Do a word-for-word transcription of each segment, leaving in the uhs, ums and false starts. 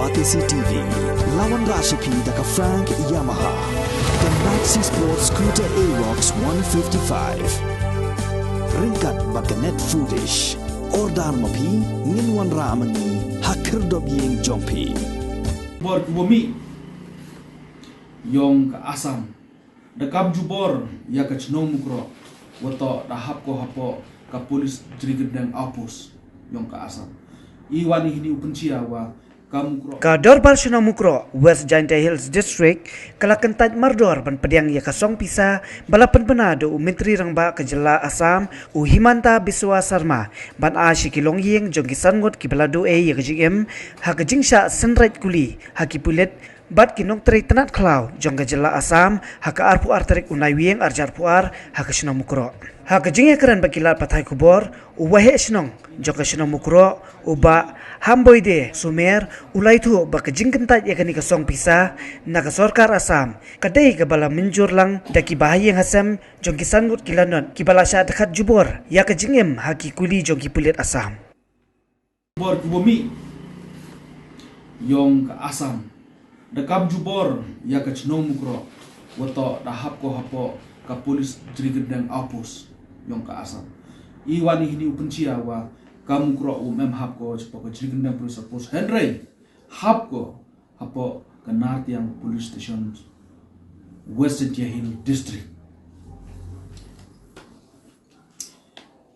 Batesi T V, la wanrah sha phi da ka Frank Yamaha, ka Maxi Sport Scooter Aerox one fifty-five. Ryngkat bad ka Net Foodish. Order ma phi, ngin wanrah ma ngi ha khyrdop ïing jong phi. Bor ki wa mih yong ka Assam. Da kam jubor ïa ka chnong Mukroh, wa toh da hap ko hapoh ka police jri kyndeng outpost yong ka Assam. I wan i hini u pynchia wa ka Mukroh. Ka Dorbar Chnong Mukroh, West Jaintia Hills District, ka la kyntait mardor ban pdiang ïa ka song pisa ba la pynbna da u Myntri Rangbah ka jylla Assam, u Himanta Biswa Sarma, ban ai sha ki longïing jong ki san ngut ki ba la duh ei ïa ka jingim ha ka jingshah synreit kuli ha ki pulit bad ki nongtrei tnat khlaw jong ka jylla Assam ha ka arphew ar tarik u Naiwieng arhajar arphew ar ha ka chnong Mukroh. Ha ka jingïakren bad ki lad pathai khubor, u waheh chnong jong ka chnong Mukroh, u Bah Hamboide Sumer, u la ïathuh ba ka jingkyntait ïa kane ka song pisa na ka sorkar Assam ka dei kaba la mynjur lang da ki bahaïing hasem jong ki san ngut ki lanot kiba la shah dkhot jubor ïa ka jingim ha ki kuli jong ki pulit Assam. Bor ki wa mih yong ka Assam. Da kam jubor ïa ka chnong Mukroh, wa toh da hap ko hapoh ka police jri kyndeng outpost yong ka Assam. I wan i hini u pynchia wa ka Mukroh um em hap ko hapoh ka jri kyndeng police outpost, hynrei hap ko hapoh ka Nartiang Police Station, West Jaintia Hills District.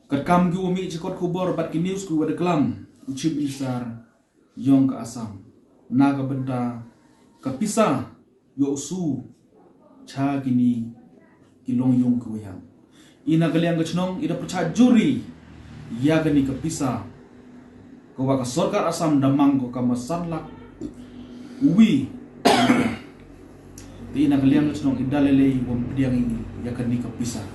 Katkam ki wa mih cha kot khubor bad ki news ki wa da klam u Chief Minister yong ka Assam na ka bynta ka pisa yoh u shu cha kini ki longïing ki wa ïap. I na ka liang ka chnong i da pyrchah jur ïa kani ka pisa ka wa ka sorkar Assam da mang ko kama san lak wi. Te i na ka liang ka chnong i da lei lei wa pdiang ïa kani ka pisa.